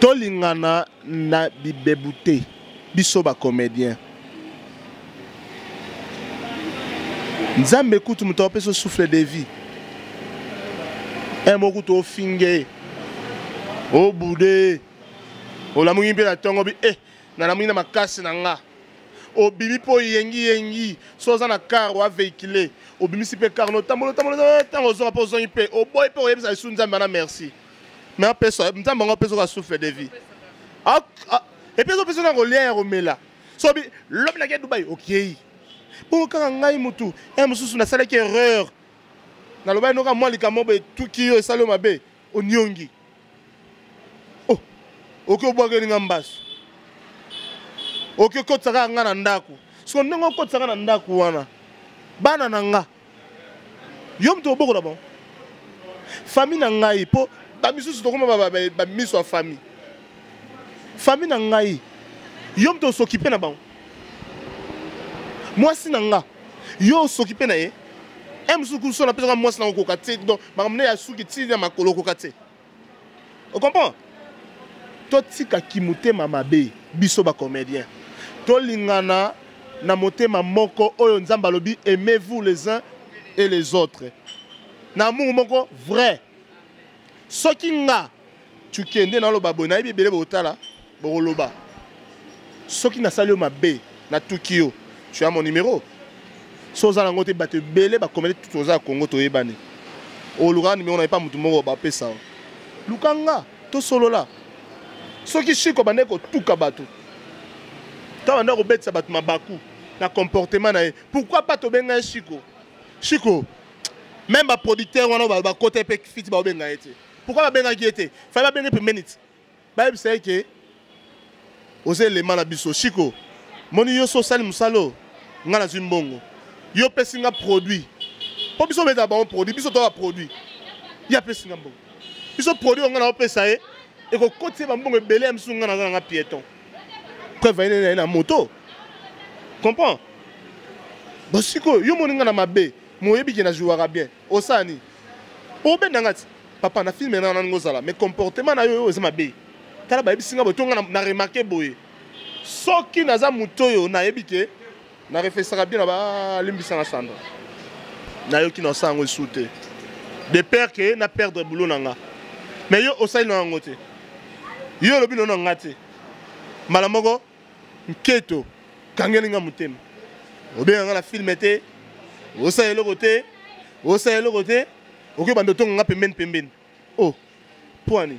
tolingana na bibebu te biso ba comédien. Nzambe kutu moto apesa souffle de vie. Un mot kutu ofinge obude olamuki mpe na ntongo bi eh nalamuki na makasi na nga obimi mpo oyengi yengi so oza na car oa véhicule obimisi mpe car notambola otambola ntango ozonga mpe ozongi mpe oboyi mpe oyebisa lisusu nzambe wana merci mais apesa nzambe yango apesa oka souffle de vie epuis ezopesa na kolia ya komela so bi lobi nake Dubai okei bongo kaka ngai mutu ya mosusu nasalaki erreur nalobaki noka mwa likambo boye etuki yo esali yo mabe oniongi oh oki obwakeli nga mbasu oki okotisaka nga na ndako siko ndenge okotisaka na ndako wana bana na nga yo moto obokola bango famille na ngai mpo bamisusu tokoma bamiso ya famille famille na ngai yo moto osokipe na bango mwasi na nga yo osokipe na ye e mosusu kusu napesaka mwasi na okoka te donc makambo nde ya suki ti na makolo okoka te ocomprend totika kimotema mabe biso bacomédien tolingana na motema moko oyo nzambe alobi aimez-vous les uns et les autres na amour moko vrai soki nga tukende naloba boye nayebi ebele botala bokoloba soki nasali yo mabe natuki yo tu as mon numéro so oza nango te bato ebele bakomeli tutu oza ya Congo toyebani olukaka numéro na ye pa motu moko bapesa yo luka nga tosolola soki Shiko bandaki kotuka bato to bandaki kobetisa bato mabaku na comportement na ye pourquoi pas tobenga ye Shiko Shiko même baproducteur wana bakota ye mpe fiti baobenga ye te pourquoi babengaki ye te fai babenge pembeni ti bayebisa ye ke oza elema na biso Shiko moni yo so osali mosala oyo ngai nazwi mbongo yo opesi nga produit mpo biso obetaka bango produit biso toka produit ye apesi nga mbongo biso produit oyo ngai naopesa ye ekokotisa ye bambongo ebele ya misu ngai naza nanga piéton preuve ayene na ye na moto comprend bon sikoyo yo moni ngai na mabe moyebi ke na jouaka bien osala nini obenda nga ti papa na filme na nango ozala mais comportement na yo oyo eza mabe tala bayebisi nga boye to nga na remarke boye soki naza moto oyo nayebi ke na refesaka bien na balimbisa nga Sandra nayoki na osala yango esu te de peur ke na perdre boulot na nga mais yo osali na yango te yo olobi no na nga te mbala moko nketo kangeli nga motema obenga nga na filme te osala eloko te osala eloko te okoki banda otonga nga pembeni pembeni oh poani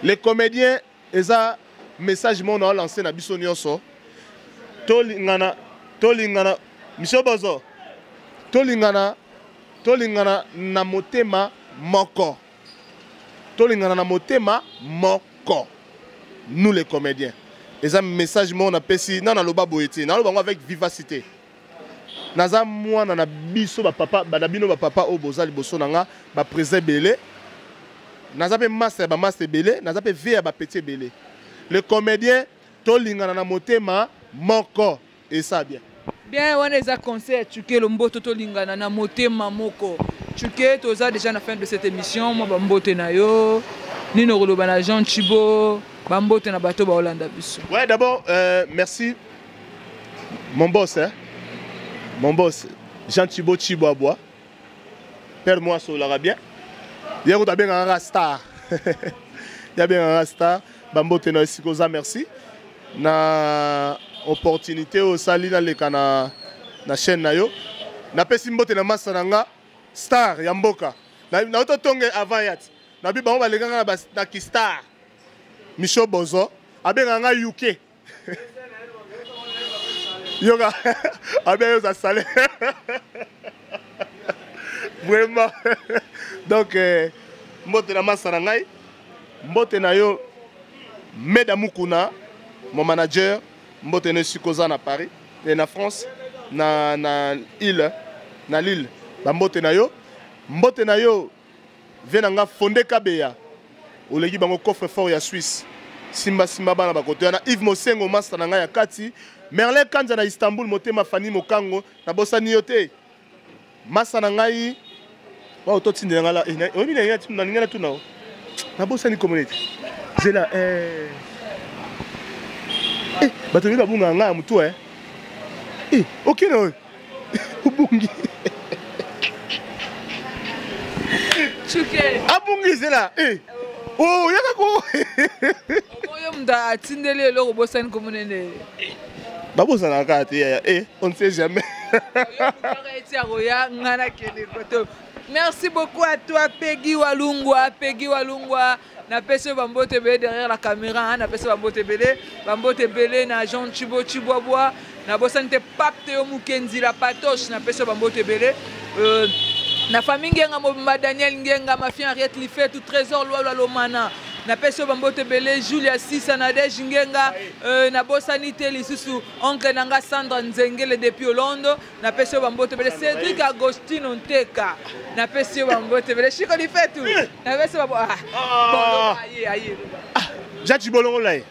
les comédiens eza message moko na olance na biso nyonso tolingana tolingana monsieur Bozo tolingana tolingana na motema moko tolingana na motema moko nous les comédiens eza message moko napesi na naloba boye te naloba yango avec vivacité naza mwana na biso bapapa na bino bapapa oyo boza liboso na nga baprésident ebele naza mpe master ya bamaster ebele naza mpe vie ya bapeti ebele le comédien tolingana na motema moko esa bien bien wana eza conseil ya Tshuke Lomboto tolingana na motema moko Tshuke toza déjà na fin de cette émission mwa bambote na yo nini okoloba na Jean Chibo bambote na bato baolanda biso. Ouais, d'abord merci mon boss hein? Mon boss Jean Chibo Chibo Abois père moi asololaka bien ye kutu abengaka nga star ye abengaka nga star bambote na esika oza merci na opportunité oyo osali naleka na, na chaîne na yo napesi mbote na masa na nga star ya mboka nauti otonge avant ya ti nabi bango balekanga na, na kistar Micho Bozo abengaka nga UK yoka abenga yo za sale vraiment donc mbote na masa na ngai mbote na yo Meda Mukuna mon manager mbote na esika oza na Paris et na France na, na île na Lille bambote na yo Mbote na yo vie na nga Fonde Kabeya oleki bango coffre fort ya Suisse simba simba bana bakoto yana Yves Mosengo master na ngai ya kati Merlin Kanza na Istanbul motema Fanny Mokango nabosani yo te masa na ngai oyo totindela ngai la eh, oyebi na ninga natuna o nabosani komona ete zela eh. eh, bato mingi babungaka ngai ya motu e eh, okende oyo obungi abungi zela eh. Oh, yaka ko oyo moto atindeli eloko obosani komonene babosanaka kaka te yaya eh, on ne sait jamais eti akoya ngai nakende koto merci beaucoup à toi Peggy Walungwa Peggy Walungwa napesi yo bambote ebele derrière la caméra napesi yo bambote ebele bambote ebele na Jean Chibo Chibwabwa nabosani te pape Teo Mukenzi la patoche napesi yo bambote ebele euh, na famille Ngenga mobimba Daniel Ngenga ma fille Henriette Lifetu Trésor Lwalwa Lomana napesi yo bambote ebele Julia Sisa Nadege Ngenga euh, nabosani te lisusu oncle na nga Sandra Nzengele depuis Hollande napesi yo bambote ebele Cédric Agostino Nteka napesi yo bambote ebele Chico Lifetu eh. napesi yo ah. ah. bon aye aye ah, Jacques Bolongo la ye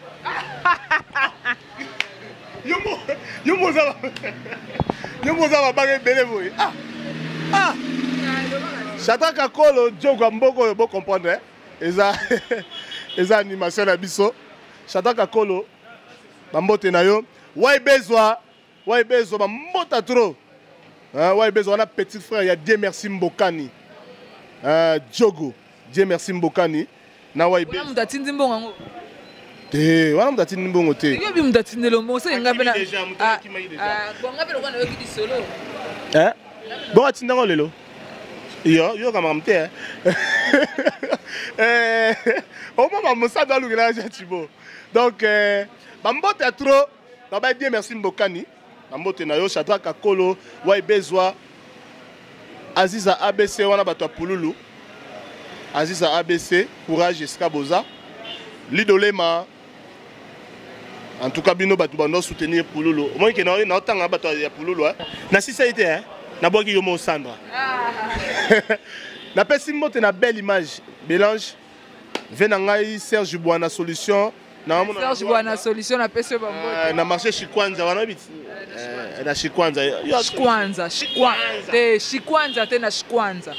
yo moza yo moza babanga ebele boye ah ah Chata Kakolo Djogo ya mboka oyo bo comprendre eh? eza eza animation na biso Chata Kakolo bambote na yo wai bezwa wai bezwa bambota trop hein, wai bezwa wana petit frère ya Dieu merci Mbokani hein, Djogo Dieu merci Mbokani na wai bezwa moto atindi mbongo yango te wana moto atindi mbongo te yobi moto atindeli mbongo soki nga mpe na ah, ah, bon nga mpe lokola nayoki lisolo eh? bongo atinda yango lelo yo yoka makambo te eh? omoma mosado alukela ya Chibo donc eh, bambote ya trop babai bien merci mbokani bambote na yo Shadrack Akolo wai bezwa Aziza ABC wana bato ya pululu Aziza ABC courage esika boza Lidolema en tout cas bino bato bando soutenir pululu omoni ke naotanga bato ya pululu nasisa ye te nabwaki yo mo Sandra napesi mbote na belle image Belange ve na ngai Serge Bwana solution Serge Bwana solution napesi yo bambote na marché Chikwanza wana oyebi na Chikwanza Chikwanza Chikwanza te Chikwanza te na Chikwanza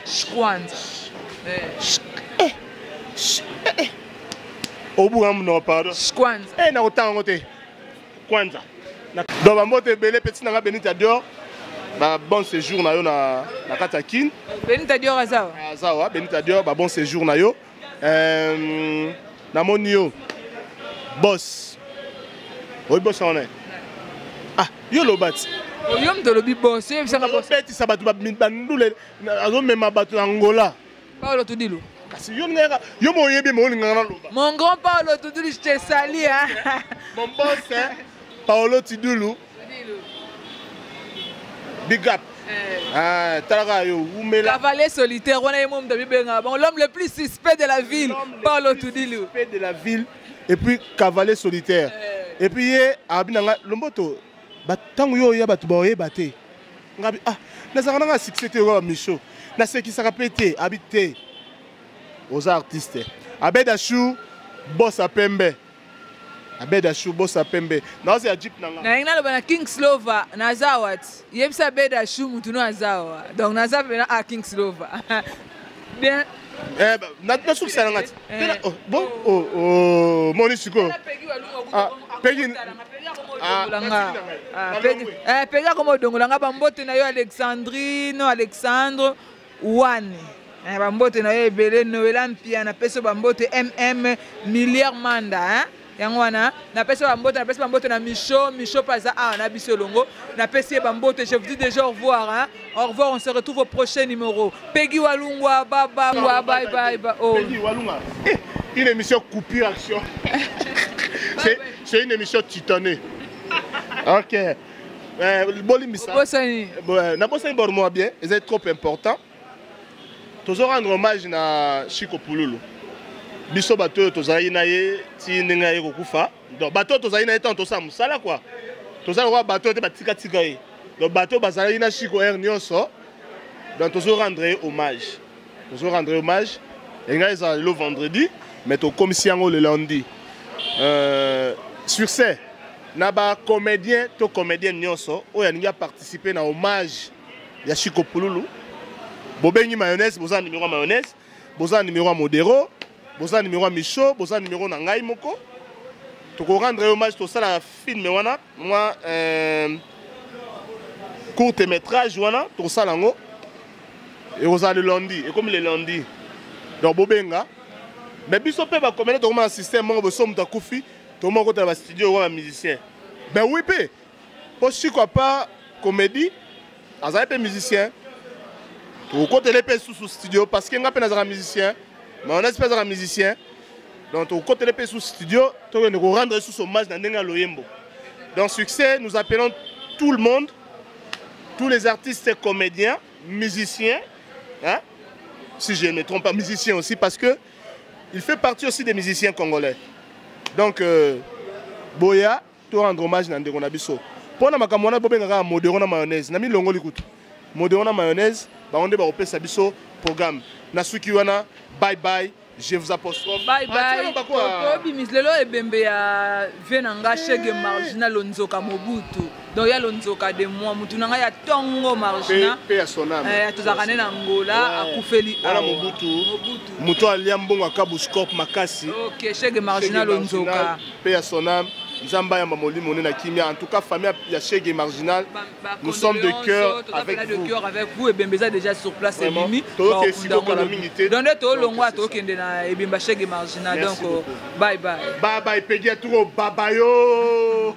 Chikwanza obuka monoko pardon Chikwanza eh nakotanga yango te Kwanza donc bambote ebele petit na nga Benita Dior ba bon séjour na yo na, na kati ya Kin Benita Dior azawa azawa Benita Dior ba bon séjour na yo euh, namoni yo boss oyebi boss wana ah yo loba ti yo moto olobi boss oyebisanga boss obetisa bato bandule azomema bato na Angola Paolo Tudilu kasi yo ningaka yo mo oyebi mo olingaka naloba mon grand Paolo Tudilu je te salue hein mon boss hein Paolo Tudilu big up eh. Ah, talaka yo umela cavalier solitaire wana ye mo moto abibengaka bon l'homme le plus suspect de la ville Paolo Tudilu suspect de la ville et puis cavalier solitaire eh. Et puis ye abi na nga lomboto ntango yo oya bato baoyeba te ngabi ah nazalaka nanga succès te oyo bamisho nasekisaka mpe te abi te oza artiste abed ashou boss pembe abed ashou boss pembe naoza ya jeep na nga nalingi naloba na king slova naza awa ti yebisa abed ashou mutu no aza awa donc naza mpena a king slova bien eh, nasukisa na nga ti eh. oh, bon oh, oh, moni sikoyo ah, pegi pegi akoma odongola nga bambote na yo alexandrino alexandre wane bambote na yo ebele noela mpia napesi yo bambote mm milliard manda yango wana napesi bambote napesi bambote na micho micho mpe aza awa na biso elongo napesi ye bambote je vous dis déjà au revoir hein? Au revoir on se retrouve au prochain numéro Peggy Walungwa baba bye bye bye oh. Peggy Walungwa eh, une émission coupure action c'est une émission titanée ok euh, bolimbisa nabosani bormoa bien ezali trop important tozo rendre hommage na Chico Pululu biso bato oyo tozalaki na ye ti ndenge aye kokufa donc bato oyo tozalaki na ye ntango tosala mosala kua toza lokola bato oyo te batikatika ye donc bato oyo bazalaki na Chico aire nyonso Donc tozo rendre ye hommage, tozo rendre ye hommage. Engai ezala lelo vendredi, mais tokomisi yango le lundi. Sur ce, na ba comédien to comédienne nyonso oyo alingi aparticiper na hommage ya Chico Pululu, bobengi Mayonnaise, boza numéro ya Mayonnaise, boza numéro ya Modero, boza numéro ya Micho, boza numéro na ngai moko. Tokorendre hommage, tosala film wana, mwa courte métrage wana, tosala yango ekozala le lundi, ekomi le lundi. Donc bobenga. Mais biso mpe bacomédien tokoma na système moko boso moto akufi, tokoma kotala bastudio oyo bamusicien. Ben oui, mpe mpo Chico apa comédie, azali mpe musicien, tokokotele mpe susu studio parce que nga mpe nazalaka musicien, Mayonnaise mpe azalaka musicien. Donc tokokotele mpe susu studio, tokende korendre susu hommage na ndenge ya loyembo. Donc succès, nous appelons tout le monde, tous les artistes, comédiens, musiciens, hein? Si je ne me trompe pas, musiciens aussi, parce que il fait partie aussi des musiciens congolais. Donc boya to rendre hommage na ndeko na biso. Mpona makambo wana, bobengaka Modero na Mayonnaise na milongoli kutu Modero na Mayonnaise, bango nde bakopesa biso programme na suki wana. Bye bye, je vous apostrophe. Bye bye. Tobimisi lelo ebembe ya vie na nga, Shege Marginal Lonzoka Mobutu. Donc ya Lonzoka de moi, mutu na ngai ya ntongo, Marginal. Pe ya sonam. Tozalaka nde na Ngola, akufeli. Wana Mobutu, moto alia mbongo akabuscorp makasi. Ok, Shege Marginal Lonzoka. Pe ya sonam, Nzambe ayamba molimo ne na kimia. En tout cas, famille ya Shege Marginal, nous sommes de cœur avec vous. De cœur avec vous. Ebembe eza déjà sur place, ebimi. Toyoke sikoka mingi te. Donc nde tolongwa, tokende na ebemba Shege Marginal. Donc bye bye. Bye bye, pegi ya turo babayo.